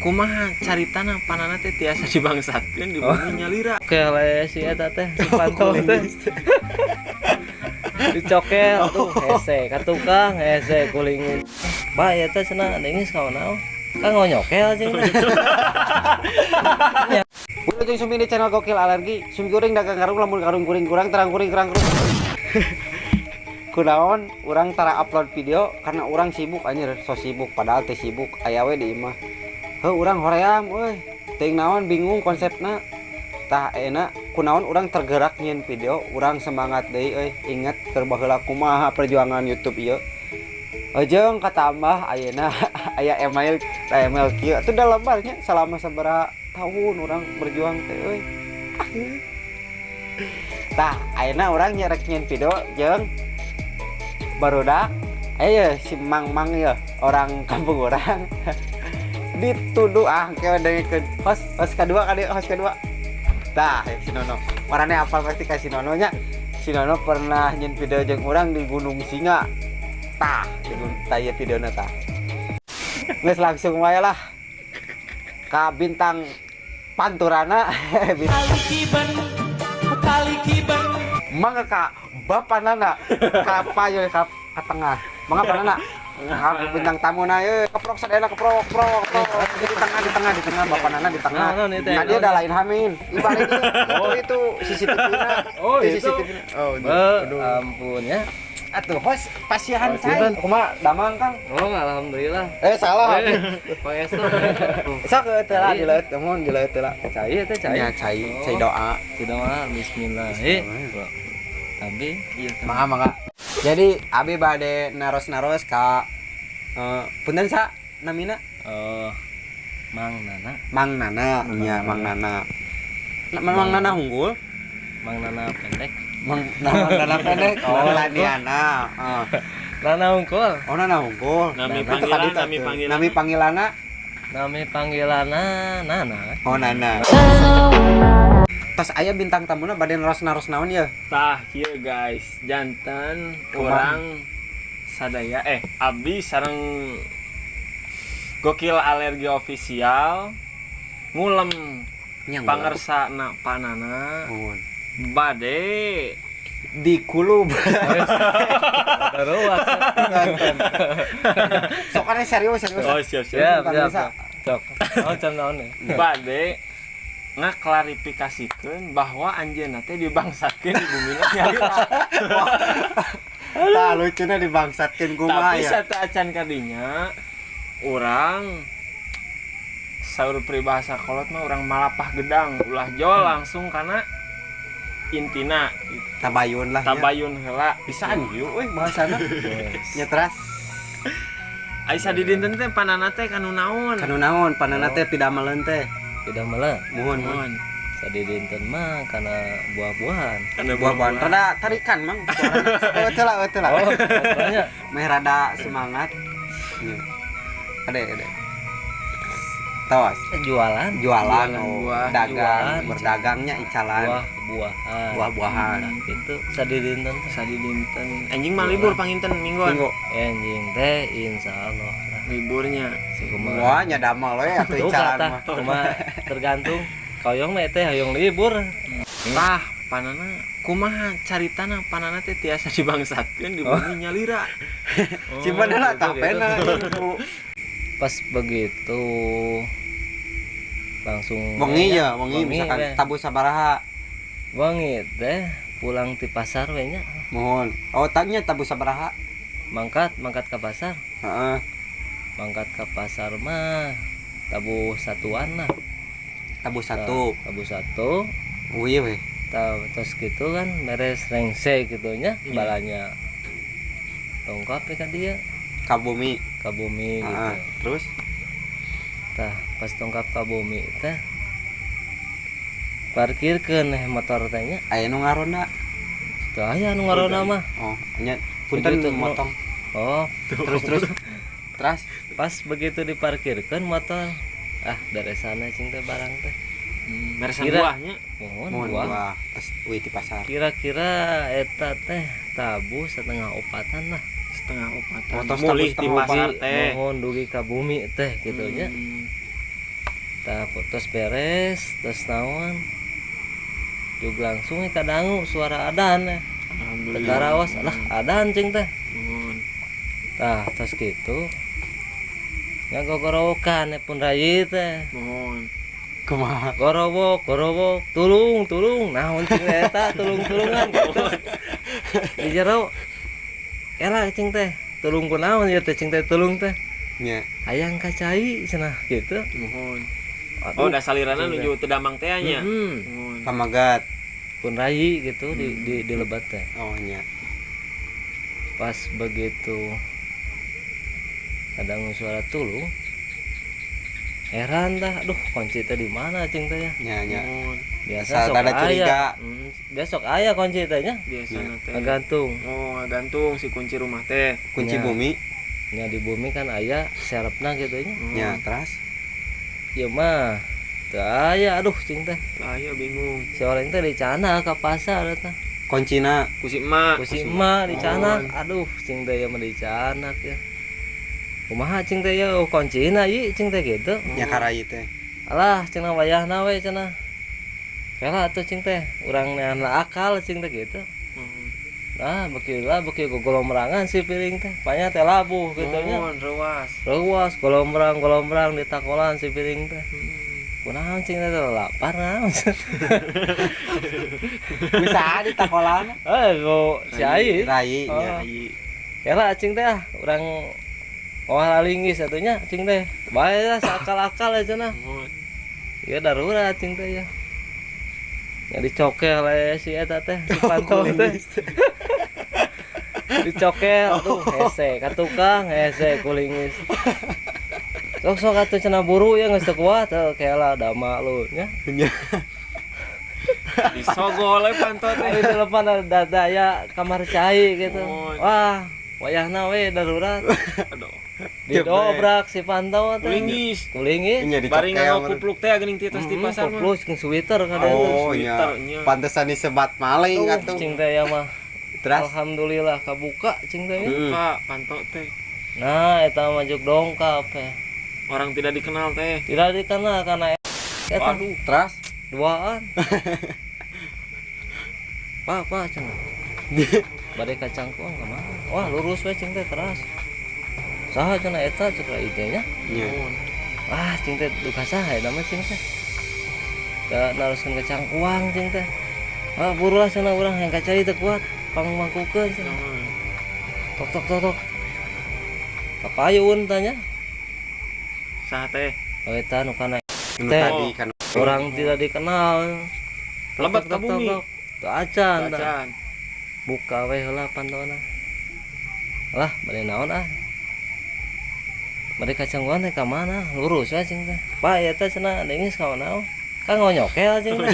Kumaha caritana panana teh tiasa dibangsatkeun di bumi nyalira? Oke, si eta teh, si pantol teh dicokel tuh hese ka tukang, hese kulingin. Ba eta cenah geus kawan kan ngonyokel jeung. Wilujeng sumping di channel Gokil Alergi. Sum kuring dagang karung, lamun karung kuring kurang terang kuring kurang kurang. Kunaon urang tara upload video? Karena urang sibuk anjir, so sibuk, padahal teh sibuk aya we di imah. Heuh, urang hoream euy. Teuing naon, bingung konsepna. Tah, enak kunaon urang tergerak nyieun video, urang semangat deui euy. Inget keur baheula kumaha perjuangan YouTube ieu. Ejeng katambah ayeuna aya email, email kieu atuh da lebarnya selama sabaraha tahun urang berjuang teh euy. Tah, ayeuna urang nyerek nyieun video jeung barudak aya si Mang Mang ya, orang kampung urang dituduh. Ah, ke dengekeun host, host kedua kali, host kedua. Tah, si Nono marane apal pasti ka si Nono nya. Si Nono pernah nyieun video jeung urang di Gunung Singa. Tah, di gunung tah ieu videona. Tah, geus langsung wae lah ka bintang panturana. Mangga ka Bapak Nana, ka payo ka tengah. Mangga, Pak Nana. Ka bintang tamu na ye, keprok sadayana, keprok, keprok, keprok. Di tengah, di tengah, di tengah, Bapak Nana di tengah. Nah, nah, itu Nah, dia udah lain hamin. Ibalik itu CCTV-na. Oh, itu. CCTV-na. Oh, Be, ampun ya. Atuh host pasihan Oh, cai. sinten? Kumaha damang, Kang? Oh, alhamdulillah. Eh, salah. Eh, pangestu. Sok teh lah dileut, mun dileut teh lah. Cai teh, cai. Nya cai, cai doa. Tidak mah bismillah. Tapi Iya. Mangga, mangga. Jadi abi bade naros-naros ka punten, sa namina? Oh, Mang Nana. Mang Nana, nya Mang Nana. Mang Nana unggul. Mang Nana pendek. Mang, nah, Mang Nana pendek. Oh, Laniana. Oh. Nana unggul. Oh, Nana unggul. Nami Itu panggilan, tadi nami tuh. Panggilan. Nami panggilanna? Nami panggilanna Nana. Oh, Nana. Tos aya bintang tamuna, bade naros-naros naon ya? Tah, kieu guys, janten Kumaha? Urang sadaya, eh, abdi sareng Gokil Alergi Official ngulem Nya. Pangersa na panana Mohon. Bade Di kulub. Terus. Soalnya serius, serius. Oh, siap, siap. Siap, Kang siap. Risa. Sok. Oh, can naon ya? Bade ngaklarifikasikeun bahwa anjeunna teh dibangsatkeun di bumina nyalira. Tah, lucunya dibangsatkeun kumaha Tapi ya? Sateuacan kadinya urang, saur peribahasa kolot mah, urang malapah gedang ulah jol langsung karena intina. Tabayun lah. Nya. Tabayun heula. Bisaan ieu euy bahasana. Nya, teras. Ai sadidinten teh panana teh kanu naon? Kanu naon panana teh pidameleun teh? Tidak malah. Muhun, muhun. Naon? Sadidinten mah karena buah-buahan. Kana Buah-buahan. Rada tarikan, Mang. Suarana. Oh, teu lah, teu lah. Oh, banyak. Meh rada semangat. Nya. Ade, ade. Tos. Jualan. Jualan, Jualan oh, buah, dagang, jualan. Berdagangnya icalan. Buah-buahan. Buah-buahan. Nah, gitu sadidinten teh. Sadidinten. Anjing mah libur panginten mingguan? Minggu. Enjing teh insyaallah lah. Liburnya. Kumaha? Wah, nya damel we atuh Tuh icalan kata, mah. Kumaha tergantung. Koyong mah teh hoyong libur. Tah, panana kumaha caritana panana teh tiasa dibangsatkeun di bumi nyalira? Simpen heula gitu, tah gitu. Pena ibu. Pas begitu langsung Wengi ya, wengi misalkan we. Tabuh sabaraha? Wengi teh pulang ti pasar we nya. Mohon. Oh, tanya tabuh sabaraha? Mangkat, mangkat ke pasar. Heeh. Mangkat ke pasar mah tabuh satuan lah. Tabuh satu. Tabuh satu. Wih we. Terus gitu kan beres rengse gitu nya. Iya. Balanya dongkap ya ka dia. Ka bumi. Ka bumi gitu. Heeh. Terus? Tah, pas dongkap ka bumi teh parkirkeun eh motor teh nya. Aya nu ngaronda? Teu aya anu ngaronda mah. Oh, nya punten Begitu, motong. Oh. Terus, terus. Terus. Pas begitu diparkirkan motor, ah, dari sana cing teh barang teh. Beresan Kira- buahnya. Mohon Mohon buah. buah. Terus wih di pasar. Kira-kira eta teh tabuh setengah opatan lah. Setengah opatan. Oh, tos Mulih tabuh di setengah pasar Dugi- teh. Mohon dugi ka bumi teh gitu nya. Tah, terus beres, terus naon, juga langsung kadangu suara adan ya. Alhamdulillah. Karaos lah adan cing teh. Muhun. Tah, terus gitu nya, gogorowokan pun rayi teh. Muhun. Kumaha? Gorowok gorowok, tulung tulung, naon cing teh eta tulung tulungan gitu di jero. Kela cing teh, tulung kunaon ya teh, cing teh, tulung teh? Nya. Hayang ka cai cenah gitu. Muhun. Aduh, Oh, da salirana cing teh. nuju teu damang teh nya. Muhun. Pamagat. Pun rayi gitu di lebat teh. Oh nya. Pas begitu kadang suara tulung, heran dah, aduh, kunci teh di mana cing teh ya? Nya nya. Muhun. Biasa Saat sok ada aya. curiga. Dia sok aya kunci teh nya. Biasana teh. Ngagantung. Oh, ngagantung si kunci rumah teh. Kunci Nya. bumi. Nya, di bumi kan aya serepna gitu nya. Nya, terus Ieu mah teu aya, aduh cing teh. Aya bingung. Si orang teh dicandak ke pasar eta. Kuncina. Ku si emak. Ku si emak dicandak, aduh cing teh, ieu mah dicandak ya, kumaha cing teh ya, kuncina ieu cing teh gitu. Nya, ka rai teh. Alah cenah, wayahna we cenah. Kela atuh cing teh, urang neangan akal cing teh gitu. Nah, beki lah beki gogolomrangan si piring teh. Panya teh labuh gitu nya. Muhun, reuas. Reuas golombrang golombrang di takolan si piring teh. Kunaon cing teh, lapar naon? Bisa di takolan. Eh, ku si Ai. Rai Oh. nya. Ai. Kela cing teh ah, urang moal linggis atunya cing teh. Bae lah sakal-akal aja cenah. Muhun. Ya darurat cing teh ya. Ya dicokel we si eta teh, si pantol teh. Dicokel, aduh hese ka tukang, hese kulingis. Sok sok atuh cenah, buru ya, geus teu kuat heuh, kela da malu nya. Nya. Disogol we panto teh. Di depan ada daya kamar cai gitu. Oh. Wah, wayahna we darurat. Aduh. Didobrak si pantau teh. Kulingis. Kulingis. Nya Bari dicokel. nganggo kupluk teh geuning ti tos di pasar mah. Kupluk jeung sweater kadang. Oh nya. Sweater, nya. Pantesan disebat maling atuh. Cing teh ya mah. Terus Alhamdulillah kabuka cing teh ya. Buka panto teh. Nah, eta mah juk dongkap ya. Orang tidak dikenal teh. Tidak dikenal karena eta Waduh. Terus duaan. Pak, pak cenah. Bade ka Cangkuang ka mana? Wah, lurus we cing teh teras. Saha cenah eta, cek ide nya. Nya. Muhun. Wah, cing teh duka saha eta mah cing teh. Ka naruskeun ke Cangkuang cing teh. Wah, buru lah cenah, urang yang kacai teu kuat, pangmangkukeun cenah. Muhun. Tok tok tok tok. Kapayun tanya. Saha teh? Oh, eta nu kana Nu teh. tadi kan. Orang tidak dikenal. Tok, Lebet tok, ka tok, bumi. tok. Teu acan tah. Acan. Buka we heula pantona. Lah, bade naon ah? Bade ka Cangkuang teh ka mana? Lurus we cing teh. Pak, eta cenah deungis ka mana? Kang ngonyokel cing teh.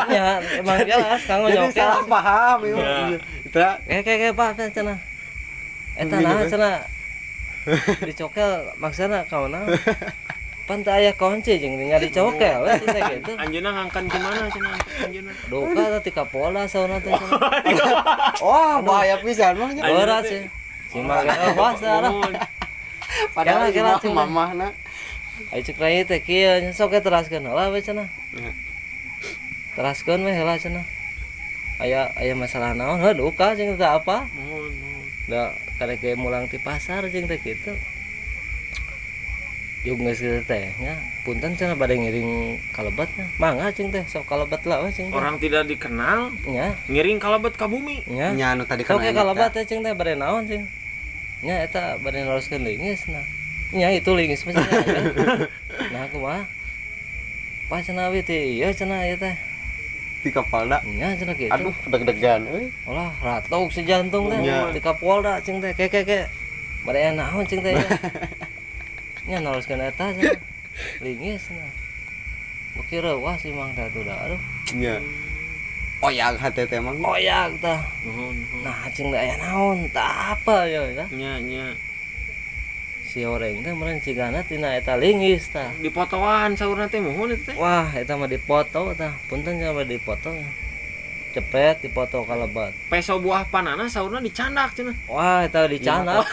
Ya, emang jelas kang Jadi ngonyokel. salah paham ieu. Ya. Eta Kayak kayak kayak Pak teh cenah. Eta Gitu naon kan? cenah? Dicokel maksana ka mana? Pan teu aya kunci jeung nya dicokel we cing teh gitu. Anjeunna ngangkan gimana cenah anjeunna? Duka teh ti Kapolda sauna teh cenah. Wah, bahaya pisan mah nya. Berat sih. Si mah puasa lah. Muhun. Padahal Kela, kela, imah cing. mamahna. Ayo cek rai teh kieu nya, sok we teraskeun heula we cenah. Ya. Teraskeun we heula cenah. Aya aya masalah naon? Heuh duka jeung teu apa. Muhun, muhun. Da karek ge mulang ti pasar jeung teh kitu. Juk geus kitu teh nya, punten cenah, bade ngiring kalebet nya. Mangga cing teh, sok kalebet lah we cing teh. Orang tidak dikenal Nya, ngiring kalebet ka bumi. nya. Nya anu tadi Sok kana ke kalebet teh cing teh, bade naon cing? Nya eta bade neruskeun linggis nah. Nya itu linggis mah cenah aya. Nah, kumaha? Pak cenah we teh ieu cenah ieu teh. Di Kapolda. Nya cenah kitu. Aduh, deg-degan euy. Olah, ratok si jantung teh. Nya. Di Kapolda cing teh, ke ke ke. Bade aya naon cing teh ya? Nya neruskeun eta cenah. Linggis nah. Beuki reuas si Mang teh atuh da. Aduh, Nya. Oyag hate teh emang. oyag tah. Muhun, muhun. Nah, cing teh aya naon? Tah apa ya ya? Nya, nya. Si oreng teh meureun cigana tina eta linggis tah. Dipotoan saurna teh, muhun eta teh. Wah, eta mah dipoto tah. Punten cenah mah dipoto. Cepet dipoto kalebat. Peso buah panana saurna dicandak cenah. Wah, eta dicandak.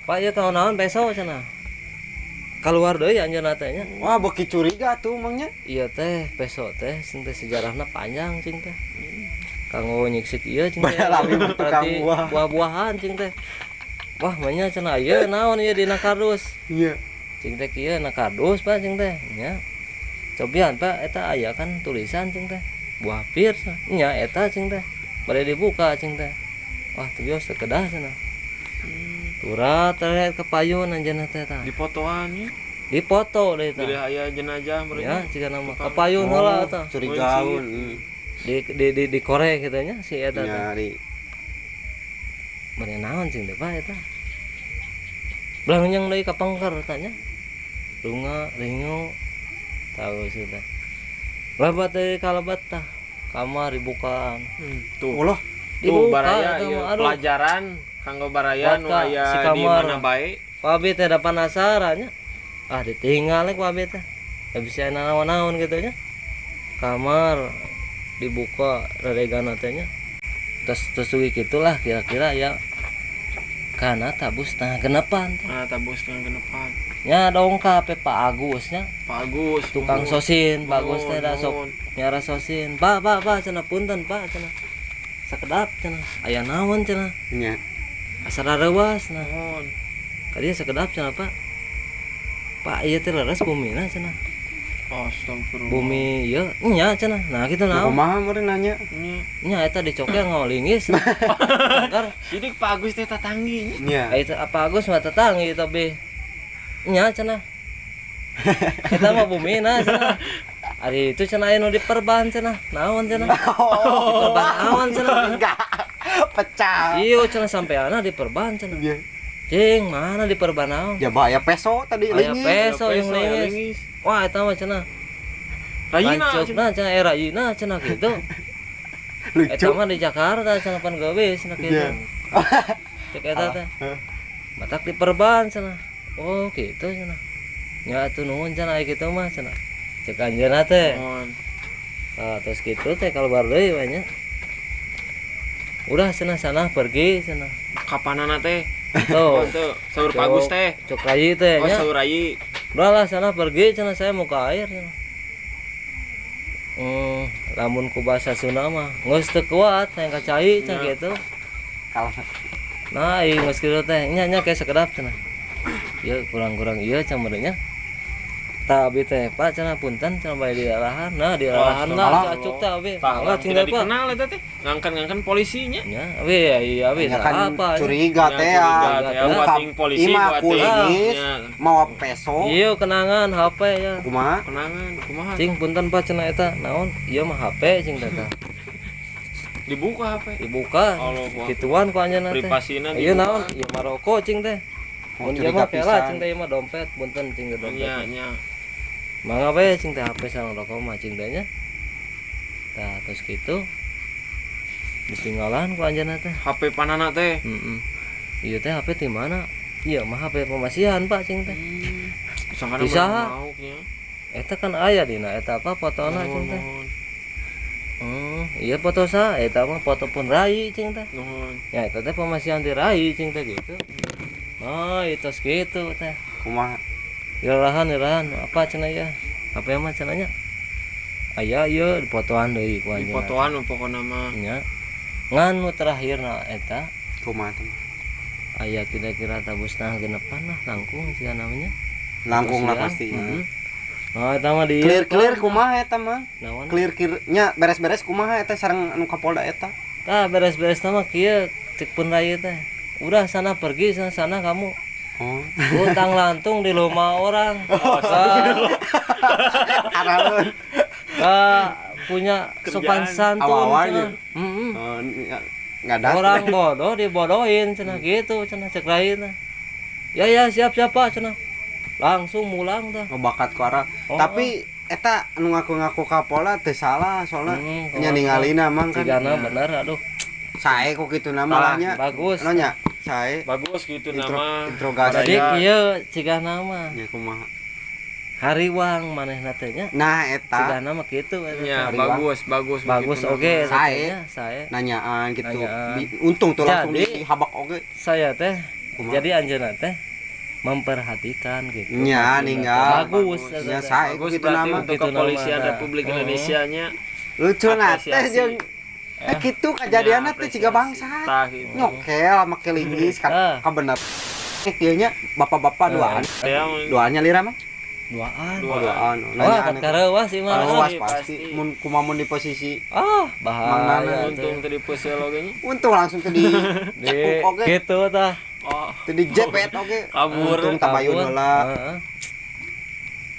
Pak, ieu kawan naon peso cenah? Keluar deui anjeunna teh nya. Wah, beuki curiga tuh emangnya. Iya teh, peso teh cing teh sejarahna panjang cing teh. Kanggo nyiksik ieu cing teh. Padahal abi mah tukang Berarti buah. buah-buahan cing teh. Wah, manya cenah ieu naon ieu dina kardus. Iya. Cing teh kieu na kardus Pak cing teh nya. Cobian Pak eta aya kan tulisan cing teh. Buah pir cenah. Nya eta cing teh. Bade dibuka cing teh. Wah, teu bios teu kedah cenah. Turat teh ke payun anjeunna teh tah. Dipotoan nya. Dipoto deui tah. Jadi aya jenazah Ya, mereka. jika nama ke payun heula tah. Curigaun. Di dikorek kitu nya si eta teh. Nyari. Bade naon cing teh Pak eta. Belang nyang deui ka pengker tanya. Lunga ringo tahu sudah. Lebat deui kalebat tah. Kamar dibukaan. Tuh. Ulah. Tuh Dibuka baraya eta ieu mah, aduh. Pelajaran kanggo baraya nu Buat ka aya si di kamar. mana bae. Ku abi teh da penasaran nya. Ah ditinggal ku abi teh. Da bisa naon-naon gitu nya. Kamar dibuka reregana teh nya. Terus terus gitulah kira-kira ya. Kana tabuh setengah genepan teh. Nah, tabuh setengah genepan. Nya dongkap Pak Agus nya. Pak Agus Tukang nuhun. sosin, Pak Agus teh da sok Nuhun. nyara sosin. Pak, Pak, Pak, cenah punten, Pak, cenah. Sakedap cenah. Aya naon cenah? Nya. Asa rareuwas nah. Nuhun. Kadieu sakedap cenah, Pak. Pak, ieu teh leres bumina cenah. Astagfirullah. Bumi ieu nya cenah. Nah, kitu naon? Kumaha meureun nanya? Nya. Nya eta dicokel ngolingis. Tangkar. Jadi Pak Agus teh tatanggi nya. Nya. Eta apa Agus mah tetanggi tapi nya cenah. Eta mah bumina cenah. Ari itu cenah aya nu diperban cenah. Naon cenah? Diperban naon cenah? Enggak. Pecah. Iya cenah sampeana diperban cenah. Iya. Cing, mana diperban naon? Ya bahaya peso tadi Aya linggis. peso yang Peso, ya, lingis. lingis. Wah, eta mah cenah. Rayina Lancukna cenah eh rayina cenah kitu. Lucu. Eta mah di Jakarta cenah pan geus cenah kitu. Iya. Cek eta teh. Matak diperban cenah. Oh, gitu cenah. Nya atuh nuhun cenah aya kitu mah cenah. Cek anjeunna teh. Nuhun. Nah, terus gitu teh keluar deui we nya. Udah cenah sana pergi cenah. Kapanana teh? Oh, Tuh. tuh, saur Pak Agus teh. Cok rayi teh Oh, nya. saur rayi. Udah lah sana pergi cenah saya mau ke air cenah. Lamun ku bahasa Sunda mah geus teu kuat hayang ka cai cenah gitu. Kalau Nah, ieu geus kitu teh nya nya kayak sekedap cenah. Ieu kurang-kurang ieu cenah meureun nya. Tah abi teh Pak cenah punten cenah bae di lalahan. Nah, di lalahan lah Astagfirullah. acuk teh abi. Tah, Mangga cing tidak teh, Pak. dikenal eta teh. Ngangkan-ngangkan polisinya. Nya, abi ya iya abi Ya tah kan apa nya. curiga Ya, teh ya. curiga teh ya, Buka buating polisi, imah buating. kulingis, Ya. mawa peso. Iya kenangan HP ya. Kumaha? Kenangan, kumaha? Cing punten Pak cenah eta naon? Ieu mah HP cing teh tah. Dibuka HP. Dibuka. Allah, wah. Gituan ku anjeunna teh. Privasina Ieu dibuka. naon? Ieu mah rokok cing teh. Oh, Mun ieu curiga mah kela pisan. cing teh ieu mah dompet punten cing teh dompet. Nya, nya. Mangga we cing teh HP sareng rokok mah cing teh nya. Tah terus kitu ditinggalan ku anjeunna teh. HP panana teh. Heeh. Ieu teh HP ti mana? Ieu mah HP pemasihan Pak cing teh. Sangkana Bisa. mau nya. Eta kan aya dina eta apa fotona cing teh. Nuhun. Iya foto sa, eta mah foto pun rai cing teh. Nuhun. Ya eta teh pemasihan di rai cing teh gitu. Nah, itu gitu teh. Kumaha? Irahan irahan apa cenah ya? HP mah cenah nya. Aya ieu dipotoan deui ku anjeunna. Dipotoan pokona mah. Nya. Ngan nu terakhirna eta Kumaha teh? aya kira-kira tabuh setengah genepan lah langkung sih namanya. Langkung lah Siang. pasti. Heeh. Nah, eta mah di Clear-clear kumaha eta mah? Naon? Clear-clear nya beres-beres kumaha eta sareng anu Kapolda eta? Tah beres-beres nama kieu cek pun rai teh. Udah sana pergi sana sana kamu. Oh. Luntang lantung di rumah orang. Araheun. Gak punya sopan santun. Awal-awalnya. Cenah. Mm-mm. Oh, nggak ada. Orang bodoh dibodohin cenah gitu cenah cek rai teh. Ya ya siap siap Pak cenah. Langsung mulang tah. Ngebakat ku arah. Oh, Tapi eta anu ngaku-ngaku Kapolda teu salah soalnya Hmm, nya ningalina mang kan. Cigana bener aduh. Sae kok kitu nama nya. Bagus. Anu nya sae Bagus gitu nama. Interogasi. Jadi kieu cigana mah Nya kumaha. hariwang manehna teh nya. Nah eta Cigana mah kitu eta. Ya, Hariwang. bagus, bagus Bagus begitu oke nama. Sae. nya, sae. Nanyaan gitu. Nanyaan. Untung tuh langsung Jadi- dihabak oge. Saya teh Kumaha? jadi anjeunna teh Memperhatikan gitu. Nya, ninggal. Bagus. Nya sae Bagus gitu berarti nama. untuk Gitu kepolisian nama. Republik Indonesia nya. Lucu na teh Apresiasi. jeung kitu kejadianna teh ciga bangsa. Tah gitu. Nyokel make linggis kan Ah. kabener. Kieu nya bapak-bapak duaan. Ya, Duanya lira mah? Duaan. Oh, duaan. Wah, Nanya aneh. karewas sih mah. Awas Pasti, pasti. pasti. Mun kumaha mun di posisi Ah, Mang Nana. bahaya. Untung tadi pusil oge nya. Untung langsung teu di Di cekuk oge, gitu tah. Oh, teu dijepet oge. Kabur. Untung tabayun Kabur. heula. Heeh.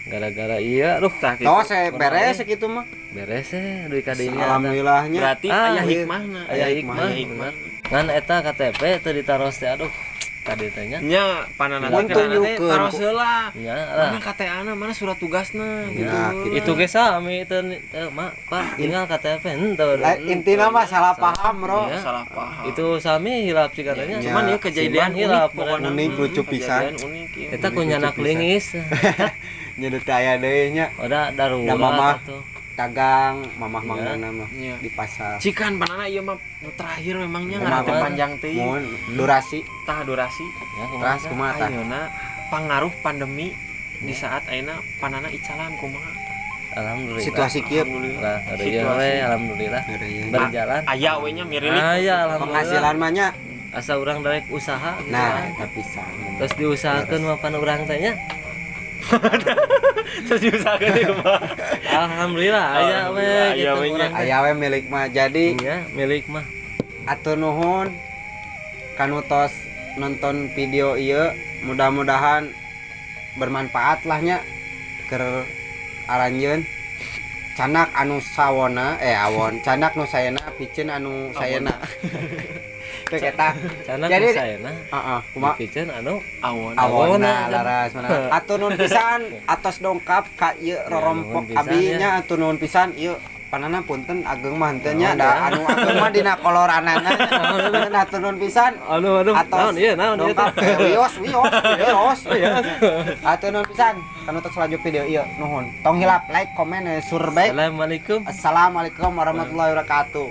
Gara-gara iya, aduh, tah gitu. Tos saya beres sakitu mah. Beres eh duit kadinya. Alhamdulillahnya. Berarti Ah, aya iya. hikmahna. Aya hikmah. Aya hikmah. Ngan eta KTP teu ditaros teh, aduh. Tadi teh nya. Nya panana Mun teh teh tunjukkeun taros heula. Nya lah. Mana KTA-na, mana surat tugasna gitu. Nah, gitu. Itu ge sami teu teu, mak, Pak, tinggal KTP henteu. Lah, intina mah salah paham, Bro. Iya. Salah paham. Itu sami hilap sih katanya. Ya. Cuman ya kejadian Simpan unik hilap, pokoknya. Unik, lucu pisan. Kejadian unik ya. Eta ku nyanak lingis. Nya teu aya deui nya. Udah darurat Da mamah. atuh. Dagang mamah Iya. mangnana mah Iya. di pasar. Cikan panana ieu mah nu terakhir memangnya Kumaha? ngaran teh panjang teh. Mun durasi Tah durasi. Ya, kumaha teras tah? kumaha tah? Ayeuna pangaruh pandemi di saat ayeuna panana icalan kumaha? Alhamdulillah. Situasi kieu. Alhamdulillah. Lah, ada ieu Situasi. we alhamdulillah. Berjalan. Aya we nya mirilik. Aya alhamdulillah. Penghasilan mah nya. Asa urang daek usaha gitu Nah, kan. eta pisan. Terus diusahakeun mapan urang teh nya. Terus diusahakeun teh kumaha? Alhamdulillah aya we Alhamdulillah, aya gitu we nya. urang teh. Aya we milik mah. Jadi Nya milik mah. atur nuhun kanu tos nonton video ieu, mudah-mudahan bermanfaat lah nya keur aranjeun. Canak anu sawona awon, canak nu saena piceun anu saena teh eta. Canak Jadi- nu saena. Heeh, kumaha? Dipikeun anu Awon. Awonna Awonna. laras mana atur nuhun pisan atos dongkap ka ieu rorompok nuhun pisan, abi nya, atur nuhun pisan ieu panana punten ageng mah henteu nya Naon, da ya? anu ageng mah dina koloranana. Punten, atur nuhun pisan. Aduh aduh. Atos Naon ieu, naon ieu dongkap teh? Wios wios wios, atur nuhun pisan kanu tos lanjut video ieu, nuhun, tong hilap like, komen, subscribe. Assalamualaikum. Assalamualaikum warahmatullahi wabarakatuh.